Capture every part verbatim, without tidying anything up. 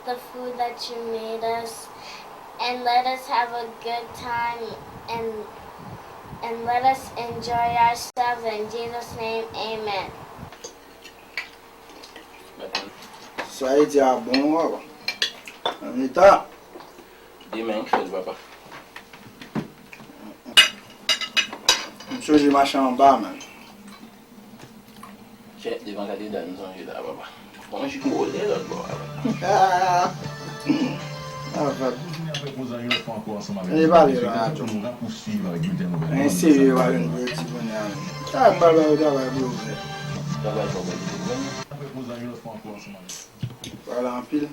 the food that you made us, and let us have a good time, and and let us enjoy ourselves. In Jesus' name, amen. Sa e di a bon, papa. Anita. Demen, k fèt, papa. M sonje mache anba, man. Chè, devan katedral, m sonje la, papa. Bon, j kole lòt bò a, papa. Afèt. E pale la, Adjo. Mwen serye, pa jwenn pou ti konnen a. Sa m pral ba yo travay pou yo fè. Travay fò, papa. Pale anpil.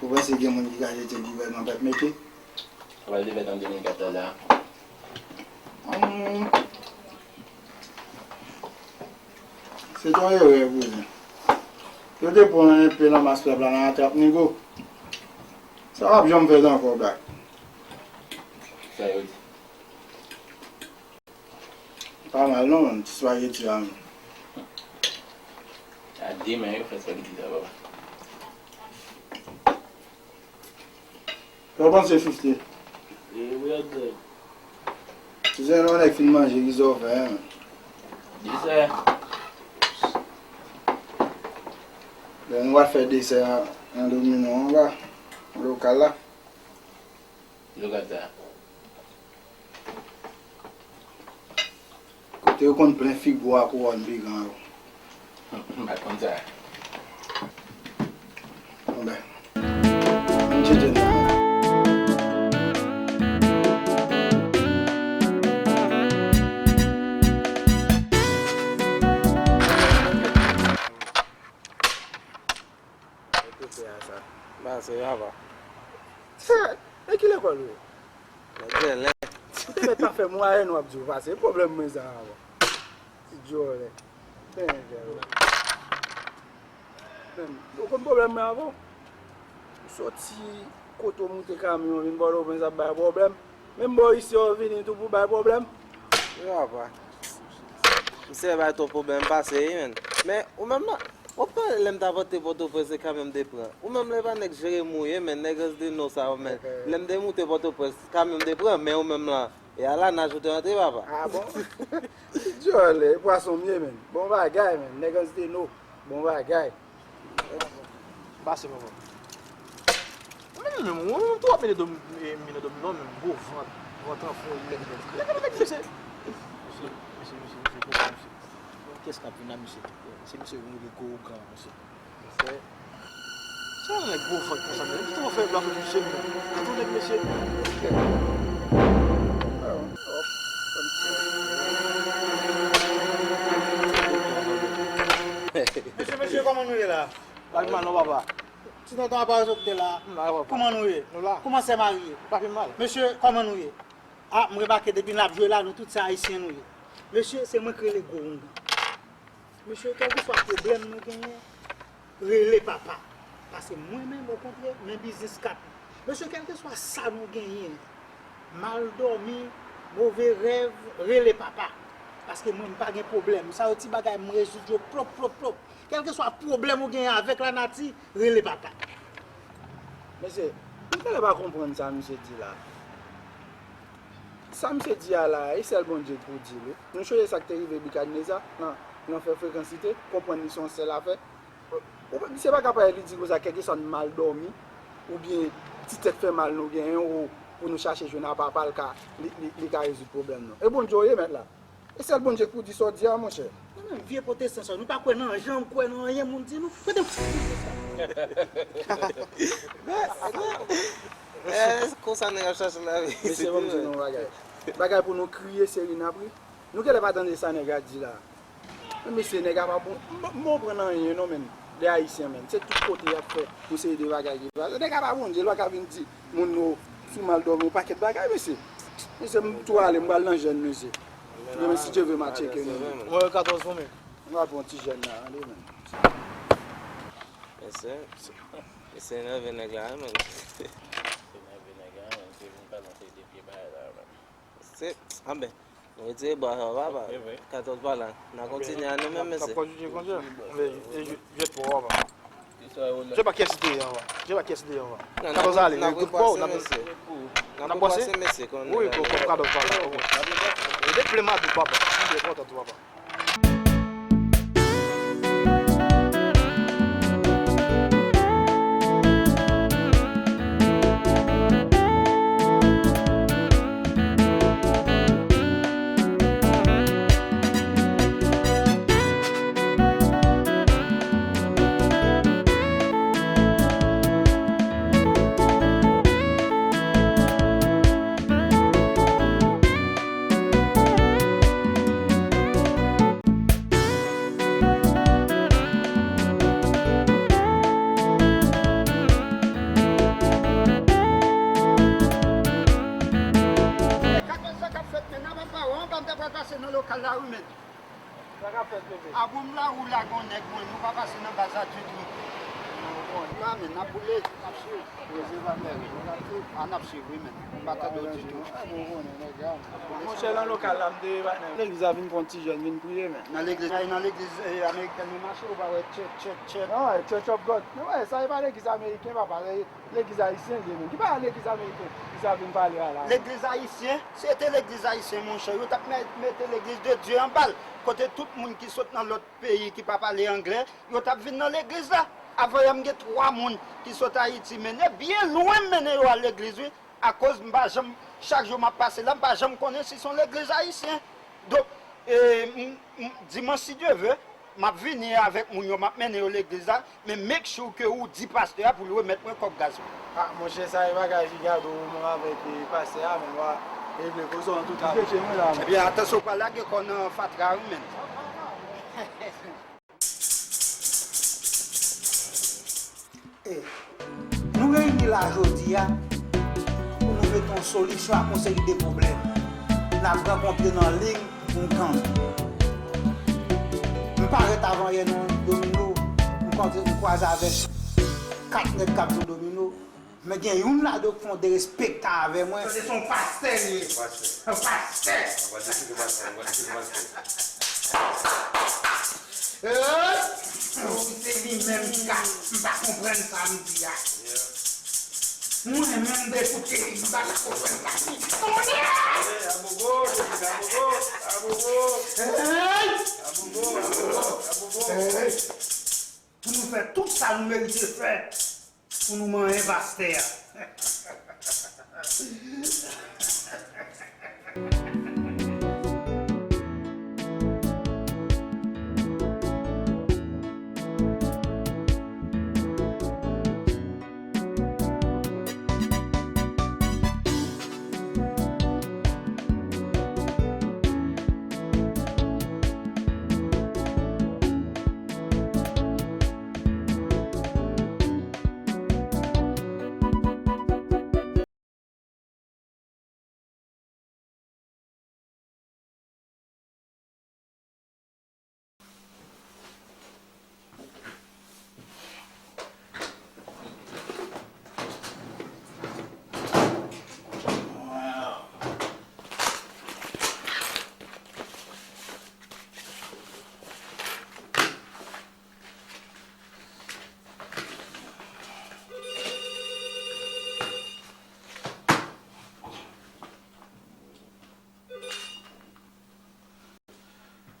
Ou panse gen moun ki ka jete gouvènman p ap mete? Sa pral te fèt an de mil kat la. Hmm. Se t yon erè, kouzen. Yo te pran enpe nan mas pèp la nan atrap nigo. Sa p ap janm fèt ankò, Black. Sa yo di. Pa mal non, ti spaghetti a menm. A de men yo fè spaghetti sa, papa. Sa w panse, Fifty? E wi, André. Kouzen, lè yon nèg fin manje, kisa w fè, en? Desè. Lè nou pral fè desè an, an domino anba, lokal la. Lokal sa. Kote yo konn plen figo a kouwòn pikan yo. M pa t konn sa. Bon, ben. Ann tcheke nou. Kote a sa? Ba se papa. E ki lekòl ou ye? Nèg zèlè. Ou te mèt pa fè mwayèn w ap di w pase. E pwoblèm mwen sa a, bon. Ti djòlè. Tennè. Menm, ou konn pwoblèm mwen avè w? Ou soti kote w moute kamyon vin Pòtoprens ap bay pwoblèm. Menm bò isi w vini tou pou bay pwoblèm. Yo apa. Misye bay twòp pwoblèm pase wi menn. Men ou menm nan, w ap pale lè m t ap antre Pòtoprens se kamyon m te pran. Ou menm la e pa nèg Jeremi w ye menn, nèg Anse du Nord sa yo menn. Lè m te moute Pòtoprens kamyon m te pran, men ou menm lan e a la naj ou te antre papa. Ah bon? Djòlè, e pwason m ye menn. Bon bagay menn, nèg Anse du Nord. Bon bagay. Pase papa. Ou menm menm, ou menm tou w ap mete dòmi, e, mete dòmi non menm, gwo vant, vant an fon ou menm. Lè gade nèg mesye. Mesye, mesye, mesye, mesye, mesye, mesye. Kiyès k ap vin la mesye? Se mesye vin rele gwo ougan mesye. Mesye. Sa yon nèg gwo vant konsa menm? Kite w fè blafe mesye menm. Kite w nèg mesye. Mesye, mesye, kòman nou ye la? Pa pi mal non papa. Ti tonton apa w sot te la? M la papa. Kòman nou ye? Nou la. Kòman sè mari ye? Pa pi mal. Mesye, kòman nou ye? A, m remake depi n ap jwe la, nou tout se ayisyen nou ye. Mesye, se mwen k rele gwo oungan. Mesye, kèlkeswa pwoblèm nou genyen, rele papa. Paske mwen menm, okontrè, men biznis k ap. Mesye, kèlkeswa sa nou genyen, mal dòmi, move rèv, rele papa. Paske mwen, m pa gen pwoblèm. Sa yo ti bagay, m rezoud yo pwòp, pwòp, pwòp. Kèlkeswa pwoblèm ou genyen avèk lanati, rele papa. Mesye, m genlè pa konprann sa misye di la. Sa misye di a la, e sèl Bondye k pou di l wi. Nou sonje sa k te rive Bikadneza nan, nan fè frekansite, konprann li se yon sèl afè. Ou, misye pa ka pale li di konsa, kèlkeswa n mal dòmi, oubyen ti tèt fè mal nou genyen, ou pou nou chache jwenn a papa l ka, li, li, li ka rezoud pwoblèm nou. E Bondye w ye mèt la. E sèl Bondye k pou di sa w di a, monchè. Nou menm vye pwotestan sa, nou pa kwè nan jan, kwè nan anyen moun di nou. Kote m. Eh, konsa nèg ap chache lavi. Mesye, ban m di nou yon bagay. Bagay pou nou kriye, se ri n ap ri. Nou genlè pa tande sa nèg la di la. Men mesye, nèg la pa bon. M, m pa konprann anyen non, menn. De Ayisyen, menn. Se tout kote y ap fè yon seri de bagay ki pa. Nèg la pa Bondye, l pa ka vin di moun nou sou mal dòmi, yon pakèt bagay, mesye. Mesye, m tou ale, m pral nan jèn, mesye. Demen, si Dye vle, m a tcheke nou. Mwen, katòz pou mwen. M pral pran yon ti jèn la, ale, menn. Mesye, mesye nève nèg la, menn. Mesye nève nèg la, menn. Se vin pale yon seri de vye bagay la, menn. Se, anben, nou retire bwa sa, papa. Katòz pa la. N a kontinye a nou menm, mesye. N ap kontinye konsa. Men, e jwèt pou w, papa. Je pa kyès deyò an. Je pa kyès deyò an. N ap repwase mesye. N ap repwase mesye. Wi, kon kado pala. E de plen madout papa. M byen kontan tou papa. Sa k ap fèt, men nan papa, w anba m ta pral pase nan lokal la, wi, men. Sa k ap fèt, bebe? A bon, m la, ou la, gon nèg, mwen, nou pa pase nan baz la ditou. Ou konn. Wi, men, n ap boule, n ap swiv. Poze pa mèri, nou la tou. A, n ap swiv, wi, men. M pa tande w ditou. A, bon, konnen, nèg la. Monchè, nan lokal la, m te, legliz la vin pran ti jèn, vin priye, men. Nan legliz, nan legliz, eh, amerikèn, nou mache, ou pa wè church, church, church. Non, eh, Church of God. Men wè, sa e pa legliz ameriken, papa. Legliz ayisyen li ye menm. Ki pa legliz ameriken, ki sa vin pale a la? Legliz ayisyen, si se te legliz ayisyen, monchè, yo t ap mè-, mete legliz de Dye anba l, kote tout moun ki sot nan lòt peyi, ki pa pale anglè, yo t ap vin nan legliz la. Avanyè m gen twa moun ki sot Ayiti, mennen byen lwen, m mennen yo al legliz, wi. Akoz m pa janm, chak jou m ap pase la, m pa janm konnen si se yon legliz ayisyen. Donk, e, m, m, dimanch, si Dye ve, m ap vini avèk moun yo, m ap mennen yo legliz la, men make sure ke ou di pastè a pou l remèt mwen kòb gaz mwen. A, monchè, sa e bagay ki gade w menm avèk, e, pastè a, men w a regle koze w antouka. Li kèche mwen la, men. Ebyen, atansyon, w pa lage kò w nan fatra, wi, men. E, nou reyini la jodi a pou nou mete yon solisyon ak yon seri de pwoblèm n ap rankontre nan liy yon gang. M parèt avanyè nan domino, m kontre, m kwaze avèk kat nèg k ap jwe domino. Men gen youn ladan yo ki fè yon derespektan avè mwen. Tande se yon pastè li ye. Pastè. Yon pastè. Ou pral defize pastè, ou pral defize pastè. Hey! Wi, se li menm ki ka. M pa konprann sa m di a. Mwen menm de kote m pa ka konprann sa m di. Tonnè! Agogo, agogo, agogo. Hey! Agogo, agogo, agogo. Hey! Pou nou fè tout sa nou merite fè. Pou nou manyen pastè a.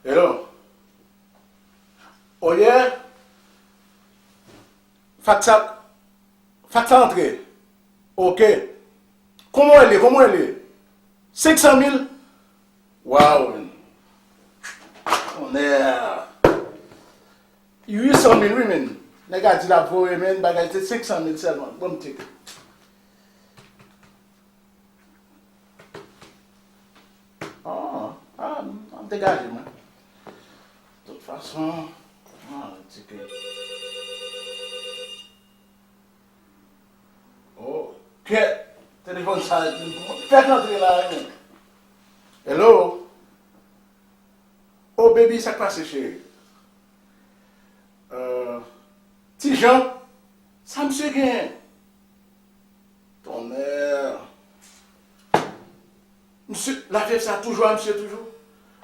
Hello. Oh yeah. Faks la, faks la antre. Ok. Kòman w rele? Kòman w rele? Senk san mil? Wow, man. Tonnè. Uit san mil, wi, man. Nèg la di l ap voye, man. Bagay se senk san mil sèlman. Bon, m tcheke. Ah, ah, m degaje mwen. Tout fason, ah, ti ke. Oh, kèt! Telefòn sa, fèk antre la, men. Hello? Oh, baby, sa k pase, cheri? Euh, Ti Jan, sa misye genyen? Tonnè. Misye, lafyèv sa toujou a misye toujou?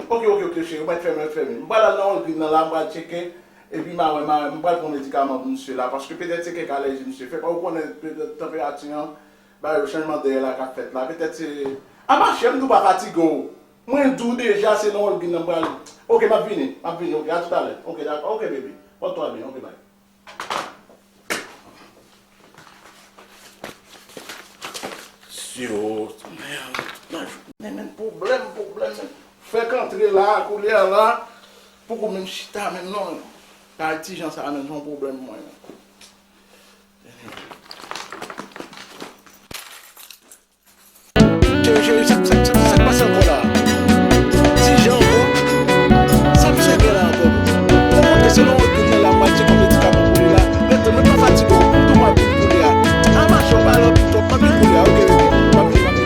Ok, ok, ok, cheri, ou mèt fèmen, ou fèmen. M pral al nan Walgreens nan la, m pral tcheke. Epi m a wè, m a wè, m pral pran medikaman pou misye la, paske petèt se kèk alèji misye fè. Ou konnen petèt tanperati an, ba yo chanjman dèyè la k ap fèt la. Petèt se. A mache, m tou pa fatige w. Mwen di w deja se nan Walgreens nan m pral. Oke, m ap vini, m ap vini, oke, a toutalè. Oke, dakò, oke, baby. Pòte w byen, oke, bye. Yo, men, men, men, pwoblèm, pwoblèm, men. Fèk antre la, koulye a la, poko menm chita menm non. Kay ti jan sa menm, se yon pwoblèm mwen. Cheri, cheri, sa, sa, sa, sa k pase ankò la? Ti jan ankò? Sa misye gen la ankò? Mwen monte se nan wòt kounye a la, mwen al tcheke medikaman pou li la. Rete, mwen pa fatige w, tou m ap vin kounye a. A mache, w pa lòt twòp, m ap vin kounye a, oke, baby? M ap vin, m ap vin.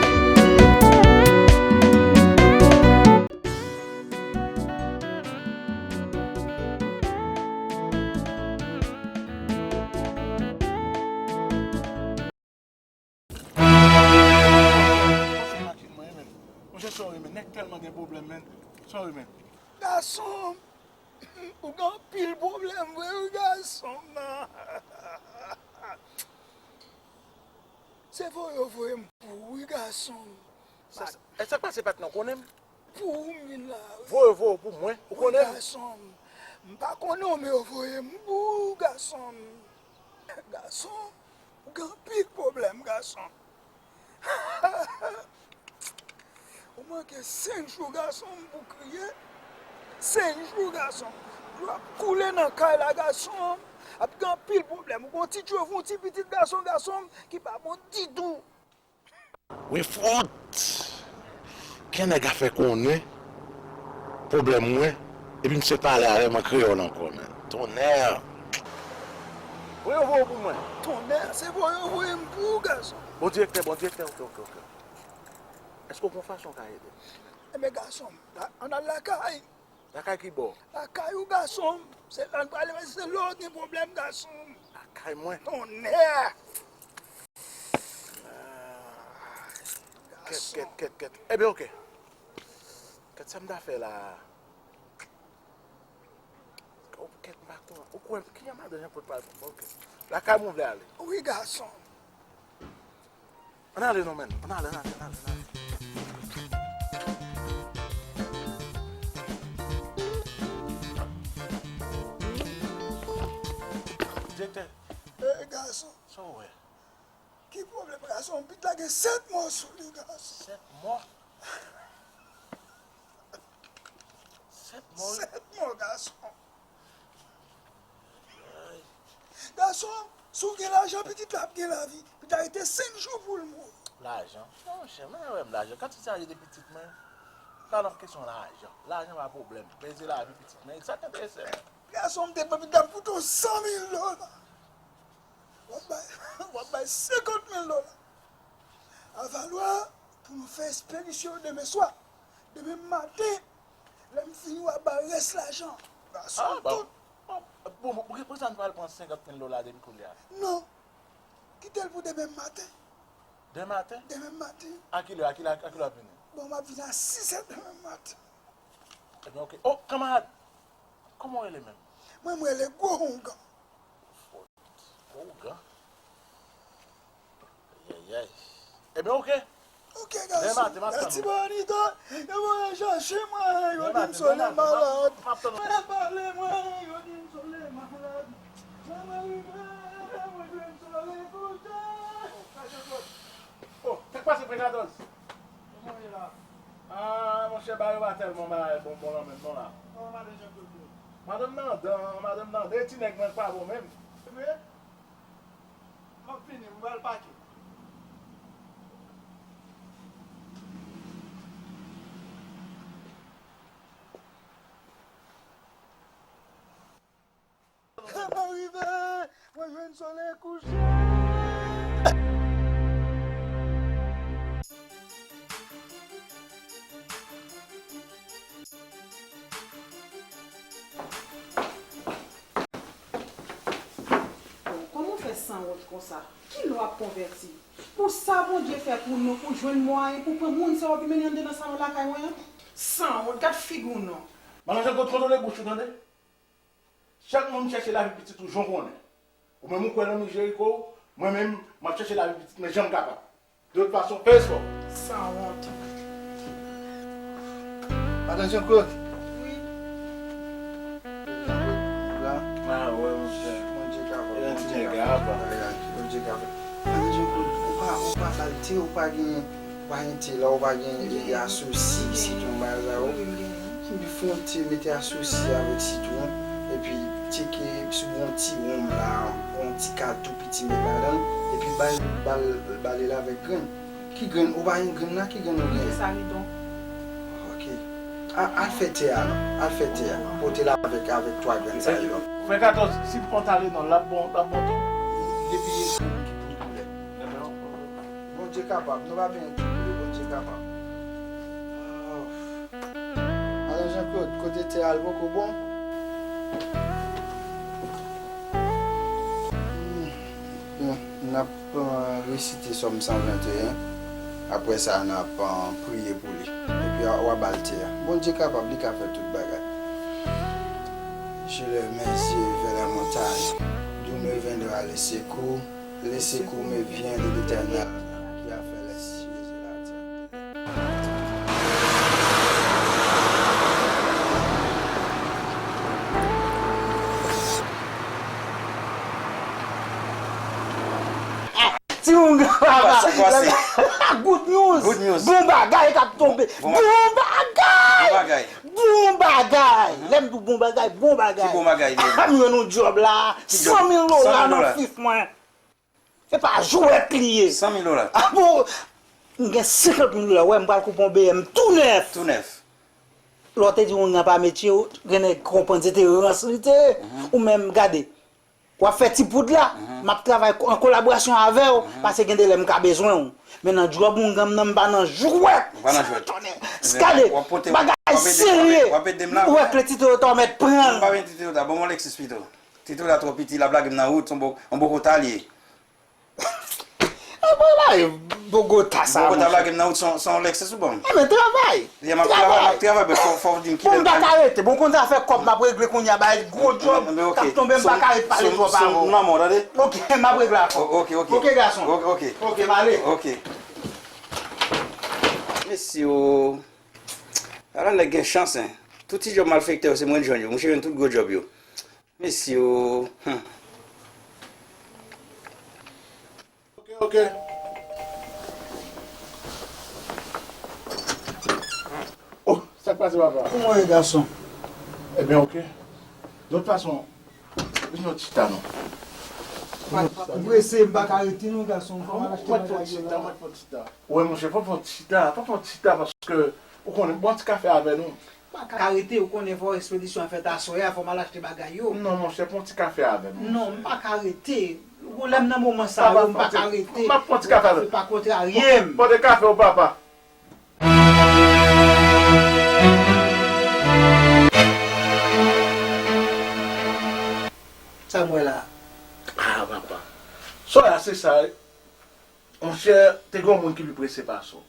Monchè, sa w renmen? Nèg tèlman gen pwoblèm, men. Sa w renmen? Gason m, ou gen anpil pwoblèm vre wi, gason m nan. Se voye yo voye m pou ou wi, gason m. Sa, sa, e sa k pase, patnè, w konnen m? Pou ou m vin la wi. Voye yo voye w pou mwen, ou konnen m? Wi, gason m. M pa konnen w, men yo voye m pou ou, gason m. Gason, ou gen anpil pwoblèm, gason. Ou manke senk jou, gason m, pou kriye. Senk jou, gason. Dlo ap koule nan kay la, gason. Ap gen anpil pwoblèm. Ou gon ti tchov, yon ti pitit, gason, gason, ki pa bon ditou. Wi, fout! Ki nèg a fè konnen pwoblèm mwen, epi misye pale avè m an kreyòl ankò, men. Tonnè! Voye yo voye w pou mwen. Tonnè, se voye yo voye m pou ou, gason. Bon direktè, bon direktè, oke, oke, oke. Èske w gon fason w ka ede m? Enben, gason m, ann al lakay. Lakay ki bò? Lakay ou, gason m. Se la n prale, paske se la w gen pwoblèm, gason m. Lakay mwen? Tonnè! Kèt, kèt, kèt, kèt. Ebyen, oke. Kèt, sa m ta fè la? Ou kèt, m pa konprann. Ou kwè, kijan madan Jean Claude pral pran? Oke. Lakay mwen w vle ale? Wi, gason. Ann ale non, menn. Ann ale, ann ale, ann ale, ann ale. Direktè. Ey, gason. Sa w wè? Ki pwoblèm, gason? Pitit la gen sèt mò sou li, gason. Sèt mò? Sèt mò? Sèt mò, gason. Ay. Gason, si w gen lajan, pitit la ap gen lavi. Pitit la rete senk jou pou l mouri. Lajan? Monchè, mwen wè m lajan. Kantite sa rete pitit mwen? Pa nan kesyon lajan. Lajan pa pwoblèm. Men se lavi pitit mwen. Sa k enterese mwen. Gason, m te pran pitit la pou yon san mil dola. W ap bay, w ap bay senkant mil dola. Avalwa pou nou fè espedisyon demen swa. Demen maten, lè m fini, w ap bay rès lajan. Gason, ah, bon. Tout. Bon, bon, poukisa n pral pran senkant mil dola depi kounye a? Non. Kite l pou demen maten. Demen maten? Demen maten. A kilè, a kilè, a kilè w ap vini? Bon, m ap vini a sis è demen maten. Ebyen, oke. Oh, kanmarad! Kòman w rele menm? Mwen, mwen rele Gwo Houngan. Gwo Houngan? Ayayay. Ebyen, oke. Oke, gason. Demen maten, m ap tann ou. Mèsi, Bonita. Yo voye chache mwen, yo di m Sole malad. M ap tann ou. Mwen pale mwen, yo di m Sole malad. Lè mwen rive, mwen jwenn Sole kouche. Oh, sa k pase, Frè Katòz? Kòman w ye la? Ah, monchè, bagay yo pa tèlman bagay bon, bon nan menm non la. Kòman madan Jean Claude ye? Madanm nan andan, madanm nan andan, e ti nèg mwen k pa bon menm. Se vre? M ap vini, m pral pake. Lè mwen rive, mwen jwenn Sole kouche. Kòman w fè sanwont konsa? Kilè w ap konvèti? Pou sa Bondye fè pou nou, pou jwenn mwayen pou pran moun sa w ap mennen anndan nan salon lakay mwen an? Sanwont, gad figi w non. Manman Jangot, kontwole bouch ou, tande? Chak moun chèche lavi pitit ou jan w konnen. Ou menm ou kwè nan mi Jeriko, mwen menm, m ap chèche lavi pitit mwen jan m kapab. De tout fason, fè espò. Sanwont. Madan Jean Claude. Wi. Jean Claude, la. Ah, wè, monchè. Bondye kapab. Bondye kapab. Bondye kapab. Madan Jean Claude, ou pa, ou pa ba l te, ou pa gen, ou pa gen te la, ou pa gen, e, asosi, sitwon, bagay la, ou. Wi, m gen. Epi fè yon te, mete asosi avèk sitwon, epi tcheke si w gen yon ti wonm la, yon ti ka tou piti met ladan l, epi ba l, ba l, ba l avèk grenn. Ki grenn? Ou pa gen grenn la? Ki grenn ou gen? Desalidon. Ok. A, al fè te a non. Al fè te a. Pote l avèk, avèk twa grenn sa yo. Frè Katòz, si m pran Talenòl, l ap bon, l ap bon tou? Depi e grenn ki pou doulè. Bondye kapab. Nou pa benyen tou, Bondye kapab. Oh. Alò, Jean Claude, kote te a l poko bon? Hmm. Bon, n ap, euh, resite Sòm san venteyen. Apre sa, n ap, euh, priye pou li. Epi, w a ba l te a. Bondye kapab, li ka fè tout bagay. Je lève mes yeux vers les montagnes. D'où me viendra le secours? Le secours me vient de l'Éternel, qui a fait les cieux et la terre. Timoun, papa, sa k pase? Good news. Good news. Bon bagay k ap tonbe. Bon, bon bagay. Bon bagay. Bon bagay. Lè m di w bon bagay, bon bagay. Ki bon bagay li ye? M jwenn yon djòb la. Ki djòb? San mil dola nan fif mwen. Se pa jwèt li ye. San mil dola. A bon, m gen senkant mil dola. Wè, m pral koupe yon B M tou nèf. Tou nèf. Lè w te di yon nèg pa metye, gen nèg konprann se te rans li te ye. Ou menm gade. W ap fè ti poud la, m ap travay ko-, an kolaborasyon avè w, paske gen de lè m ka bezwen w. Men nan djòb oungan m nan, m pa nan jwèt. Ou pa nan jwèt. Sa tonnè. Skade, bagay serye. W ap ede m la. Ou wè kle Tito yo ta w mèt pran l. M pa vin Tito yo ta. Ban m yon Lexus pito. Tito la twò piti, l ap lage m nan wout, se yon bo-, yon Bogota li ye. E bon, la, e Bogota sa, Bogota ap lage m nan wout, se yon, se yon Lexus ou ban m. E men travay. M ap travay, m ap travay, men fò, fò w di m kilè. Bon, m pa ka rete. Bon, konn sa fè kòb m ap regle kounye a, bay gwo djòb k ap tonbe, m pa ka ret pale twòp avè w. Non, non, tande. Ok, m ap regle afè w. Ok, ok. Ok, gason. Ok, ok. Ok, m ale. Ok. Mesye, o. Ala nèg gen chans, en. Tout ti djòb malfektè yo, se mwen k jwenn yo. Mouche jwenn tout gwo djòb yo. Mesye, o. Hmm. Ok, ok. Oh, sa k pase, papa? Kòman w ye, gason? Ebyen, ok. De tout fason, vin yon chita, non. Ou prese, m pa ka rete, non, gason. Fò m al achte bagay yo la. Ou wè, monchè, fò m fè yon chita. Fò m fè yon chita, paske, ou konnen, bwè yon ti kafe avè nou. M pa ka rete, ou konnen fò ekspedisyon an fèt aswè a, fò m al achte bagay yo. Non, monchè, pran ti kafe avè m, monchè. Non, m pa ka rete. Ou lè m nan moman sa yo, m pa ka rete. M ap pran ti kafe avè m. Ou pa kontrarye m. Pote kafe w, papa. Sa m wè la. Ah, papa. Sa w wè a, se sa. Monchè, te gen yon moun ki pi prese pase w.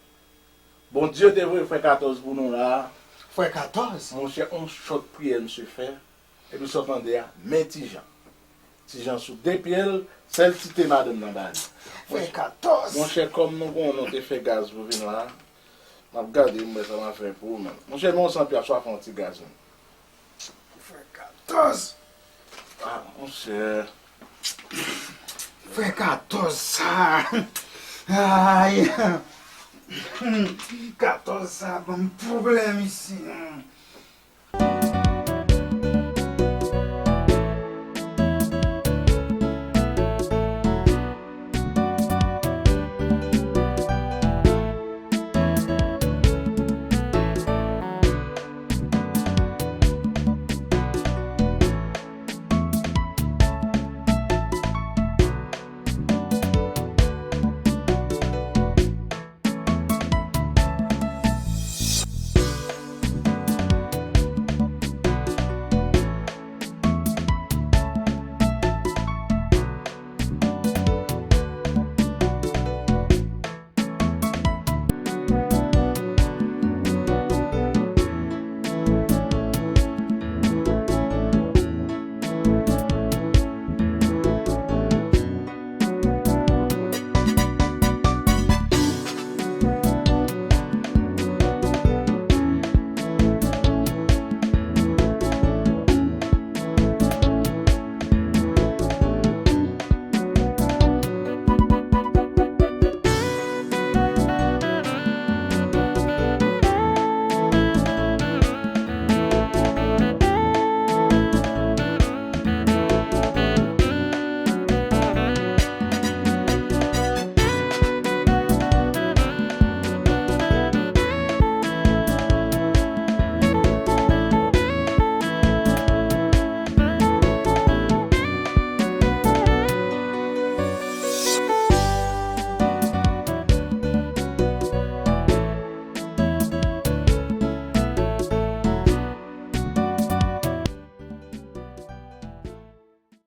Bondye te voye frè Katòz pou nou la a. Frè Katòz? Monchè, on chòt priyè misye fè, epi sa w tande a, men Ti Jan. Ti Jan sou de pye l, sèl ti te madanm nan ba li. Frè Katòz! Monchè, kòm nou konnen w te fè gaz pou vin la a, m ap gade m wè sa m a fè pou ou, menm. Monchè, men yon san pye a, swa fè yon ti gaz, menm. Frè Katòz. Ah, monchè. Frè Katòz sa. Ay. Katòz sa ban m pwoblèm isi.